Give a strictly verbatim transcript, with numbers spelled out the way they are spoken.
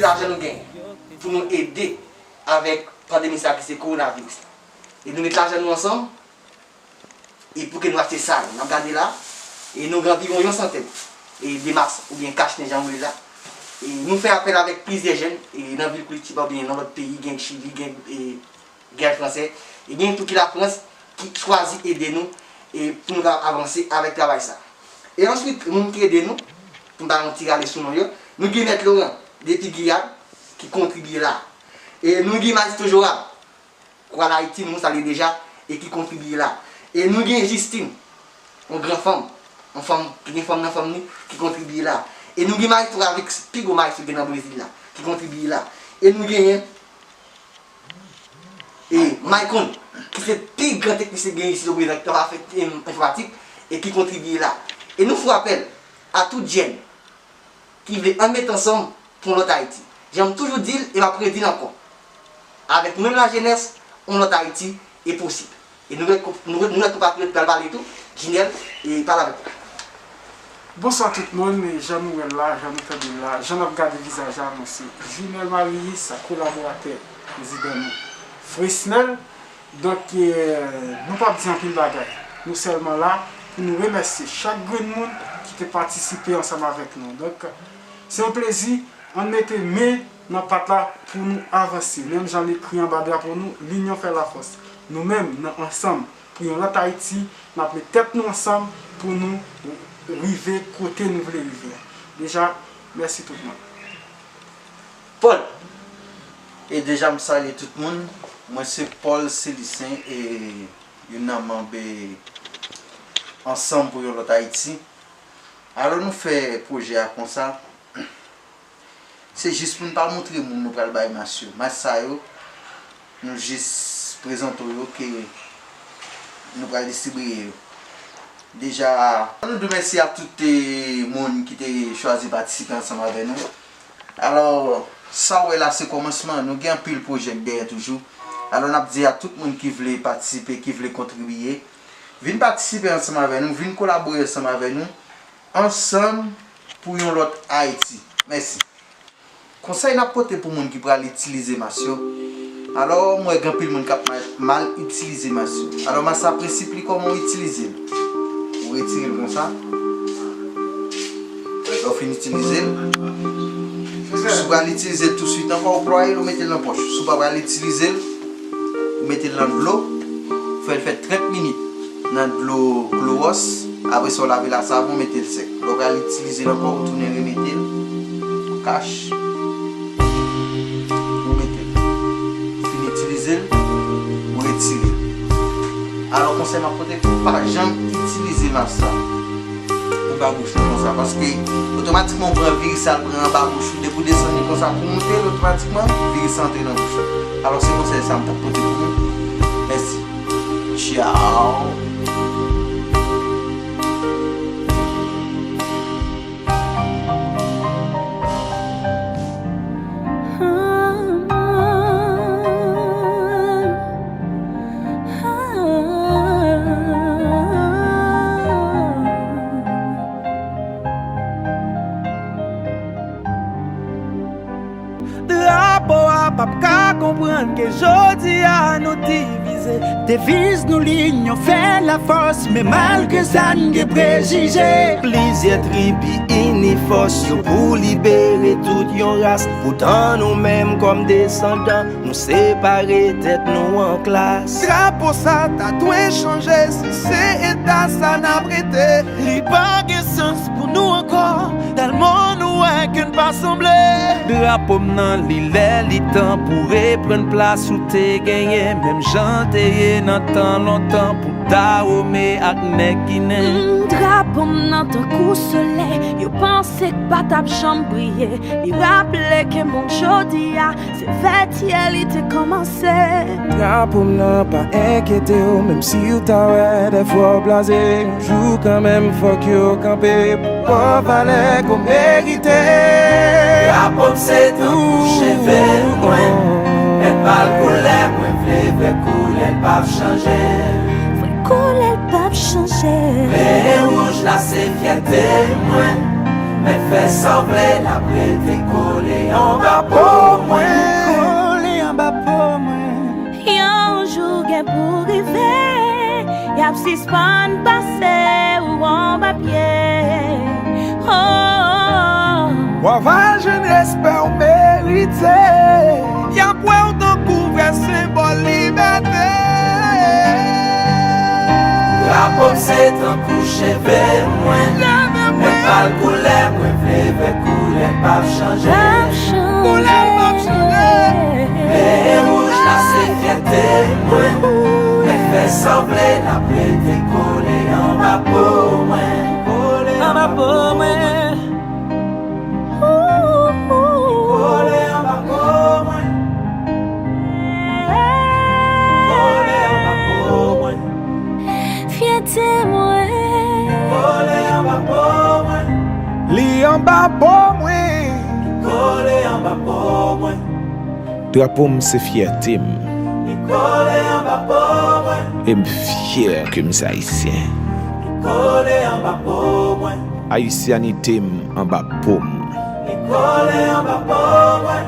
Lajan nou genyen pou nou ede avèk pandemi sa ki se kowonaviris la. E nou met lajan nou ansanm, e pou ke nou achte sa yo. N ap gade la, e nou gen anviwon yon santèn e de mas oubyen kachnen jan nou rele la. E nou fè apèl avèk plizyè jèn e nan vil Curitiba oubyen nan lòt peyi, gen Chili, gen e Giyàn Fransè, e gen tou ki Lafrans ki chwazi ede nou e pou nou ka avanse avèk travay sa. E answit, moun ki ede nou, pou m pa yon ti rale sou non yo, nou gen Mèt Laurent depi Giyàn ki kontribye la. E nou gen Maestro Jorab, Kwa Layiti, nou salye deja, e ki kontribye la. E nou gen Justine, yon gran fanm, yon fanm ki gen fanm nan fanm li, ki kontribye la. E nou gen Maestro Avix, pi gwo maestro gen nan Brezil la, ki kontribye la. E nou genyen e Maicon, ki se pi gran teknisyen gen isit o Brezil, ki pa fè em, enfòmatik, e ki kontribye la. E nou fè apèl a tout jèn ki vle ann met ansanm pou yon lòt Ayiti. Jan m toujou di l e m ap redi l ankò, avèk nou menm lajenès, yon lòt Ayiti e posib. E nou lòt, nou, nou lòt konpatriyòt pral pale tou, Jinèl, e pale avèk nou. Bonswa tout moun, e jan nou wè l la, jan nou tande l la, jan n ap gade vizaj la, mwen se Junel Marius, kolaboratè prezidan nou, Fresnel. Donk, e, nou p ap di anpil bagay. Nou sèlman la pou nou remèsye chak grenn moun ki te patisipe ansanm avèk nou. Donk, se yon plezi, ann mete men nan pat la pou nou avanse. Menm jan l ekri anba drapo nou, L'union fait la force. Nou menm, nan ansanm, pou yon lòt Ayiti, n ap met tèt nou ansanm pou nou rive kote nou vle rive a. Deja, mèsi tout moun. Paul. E deja m salye tout moun. Mwen se Paul Célicin e youn nan manm e Ansanm pou yon lòt Ayiti. Alò nou fè pwojè a konsa. Se jis pou n pa montre moun nou pral bay mas yo. Mas sa yo, nou jis prezante w yo ke nou pral distribiye yo. Deja, nou di mèsi a tout e, moun ki te chwazi patisipe ansanm avè nou. Alò, sa w wè la se kòmansman, nou gen anpil pwojè k dèyè toujou. Alò n ap di a tout moun ki vle patisipe, ki vle kontribiye, vin patisipe ansanm avè nou, vin kolabore ansanm avè nou, ansanm pou yon lòt Ayiti. Mèsi. Konsèy n ap pote pou moun ki pral itilize mas yo. Alò, m wè gen anpil moun k ap mal, mal itilize mas yo. Alò, mas sa prensip li kòman w itilize l. Ou retire l konsa. Lè w fin itilize l, si w pral itilize l touswit ankò, ou plwaye l, ou mete l nan pòch. Si w pa pral itilize l, ou mete l nan dlo, fè l fè trant minit nan dlo klowòs. Apre sa, w lave l a savon, mete l sèk. Lè w pral itilize l ankò, ou tounen remete l. Kach. Ou mete l. Fin itilize l, ou retire l. Alò, konsèy m ap pote, pa janm itilize mas sa anba bouch ou konsa, paske otomatikman ou pran viris sa, l pran anba bouch ou, depi w desann li konsa pou w moute l, otomatikman viris sa antre nan bouch ou. Alò, se konsèy sa m t ap pote pou nou. Mèsi. Tchaw. Drapo a p ap ka konprann ke jodi a nou divize. Deviz nou, linyon fè lafòs, men malgre sa n gen prejije. Plizyè tribi ini fòs yo pou libere tout yon ras. Poutan nou menm kòm desandan, nou separe tèt nou an klas. Drapo sa ta dwe chanje, si se eta sa n ap rete. Li pa gen sans pou nou ankò, tèlman nou wè ke n pa sanble. Drapo m nan, li lè li tan pou reprann plas ou te genyen, menm jan l te ye nan tan lontan pou Dawome ak nèg Ginen. Mm, drapo m nan tankou solèy, yo panse k pa t ap janm briye. Li raple ke monn jodi a, se vètyèl li te kòmanse. Drapo m nan, pa enkyete w, menm si w ta wè dèfwa w blaze, yon jou kanmenm fòk yo kanpe pou w pran valè ke w merite. Drapo m se tankou cheve mwen, mèt bal koulè mwen vle, vre koulè l p ap chanje. Vre koulè l p ap chanje. Vè e wouj la se fyète mwen. Mèt fè sa w vle, l ap rete kole anba po mwen. Kole anba po mwen. Yon jou gen pou rive, y ap sispann pase ou anba pye. Oh. W ap al jwenn respè w merite. Y ap wè w tankou vrè senbòl libète. Drapo m se tankou cheve mwen. Mwen pral koulè mwen vle vè, koulè p ap chanje. Koulè p ap chanje. Veye wouj la se fyète mwen. Mwen fè sa w vle, l ap rete kole anba po mwen. Kole anba po mwen. Kole anba po mwen. Kole anba po mwen. Fyète mwen. Kole anba po mwen. Li anba po mwen. Kole anba po mwen. Drapo m se fyète m. Li kole anba po mwen. E m fyè ke m se ayisyen. Li kole anba po mwen. Ayisyanite m anba po m. Li kole anba po mwen.